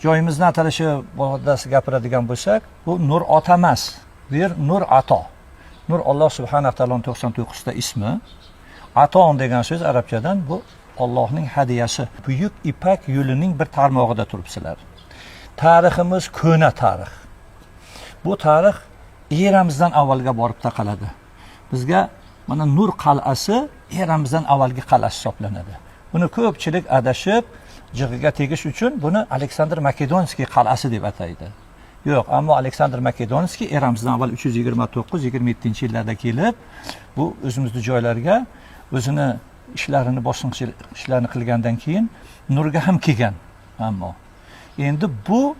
Joyimizni atalishi borasida gapiradigan bo'lsak, bu Nur Ota emas, bu yer Nur Ato. Nur Alloh subhanahu taoloning 99 ta ismi. Aton degan so'z arabchadan, bu Allohning hadiyasi. Buyuk Ipak yo'lining bir tarmog'ida turibsizlar. Tariximiz ko'na tarix. Bu tarix eramizdan avvalga borib taqaladi. Bizga mana Nur qal'asi eramizdan avvalgi qal'a hisoblanadi. Buni ko'pchilik adashib, jig'iga tegish uchun buni Aleksandr Makedonskiy qal'asi deb ataydi. Yo'q, ammo Aleksandr Makedonskiy eramizdan avval 329-27 yillarda kelib, bu o'zimizni joylarga o'zini ishlarini, bosqinchilik ishlarini qilgandan keyin Nurga ham kelgan. Ammo endi bu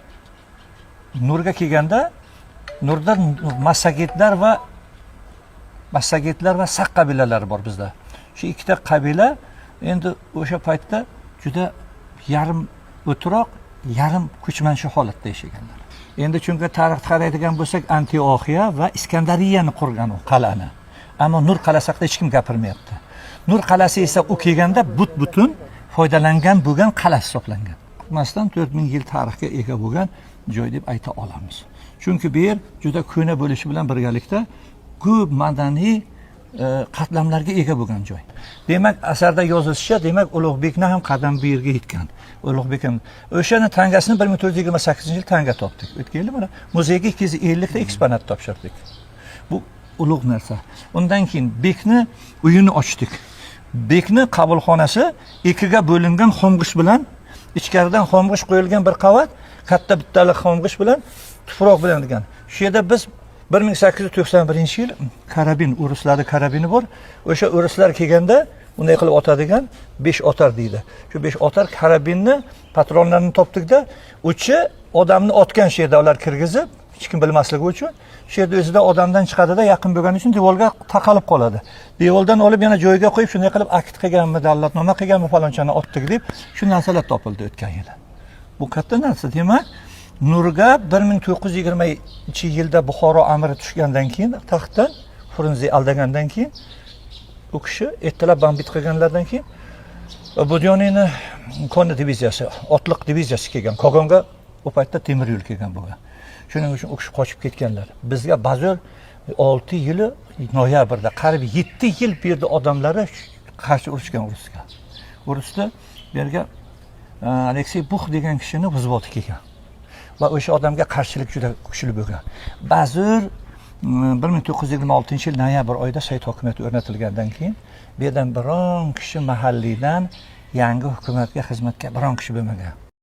Nurga kelganda Nurda massagetlar va sak qabilalari bor bizda. Shu ikkita qabila endi o'sha paytda juda yarim o'tiroq, yarim ko'chmanchi holatda yashaganlar. Endi chunki tarixda qaraydigan bo'lsak, Antioxiya va Iskandariyani qurgan u qal'ani. Ammo Nur qal'asi haqida hech kim gapirmayapti. Nur qal'asi esa u kelganda butun foydalangan bo'lgan qal'a hisoblangan. Masalan, 4000 yil tarixga ega bo'lgan joy deb ayta olamiz. Chunki bu yer juda ko'na bo'lishi bilan birgalikda ko'p madaniy qatlamlarga ega bo'lgan joy. Demak, asarda yozilishicha, demak, Ulug'bekni ham qadami bu yerga yetgan. Ulug'bek ham o'shani tangasini 1428 yil tanga topdik. O'tgan yili mana muzeyga 250 ta eksponat topshirdik. Bu ulug' narsa. Undan keyin bekni uyini ochdik. Bekni qabulxonasi ikkiga bo'lingan xomg'ish bilan, ichkaridan xomg'ish qo'yilgan bir qavat, katta bittalik xomg'ish bilan, tuproq bilan degan. Shu yerda biz 1891 yil karabin, o'rislarni karabini bor. O'sha o'rislar kelganda bunday qilib otadigan besh otar deydi. Shu besh otar karabinni patronlarini topdikda, uchi odamni otgan. Shu yerda ular kirgizib, hech kim bilmasligi uchun shu yerda o'zida odamdan chiqadida, yaqin bo'lgani uchun devorga taqalib qoladi. Devordan olib, yana joyiga qo'yib, shunday qilib akt qilganmi, dalolatnoma qilganmi, falonchani otdik deb, shu narsalar topildi o'tgan yili. Bu katta narsa. Demak, Nurga 1920 yilda Buxoro amiri tushgandan keyin taxtdan, Frunze aldagandan keyin, u kishi ertalab бомбить qilganlaridan keyin Budyoniyni konny diviziyasi, otliq diviziyasi kelgan. Kogonga u paytda temir yo'l kelgan bo'lgan. Shuning uchun u kishi qochib ketganlar. Bizga bazo'r 6 yili noyabrda, qariyb 7 yil bu yerda odamlari qarshi urushgan urushga. Urushda bu yerga Aleksey Bux degan kishini vzvodi kelgan va o'sha odamga qarshilik juda kuchli bo'lgan. Bazo'r 1926 yil noyabr oyida sovet hokimiyati o'rnatilgandan keyin bu yerdan biron kishi mahalliydan yangi hukumatga xizmatga biron kishi bo'lmagan.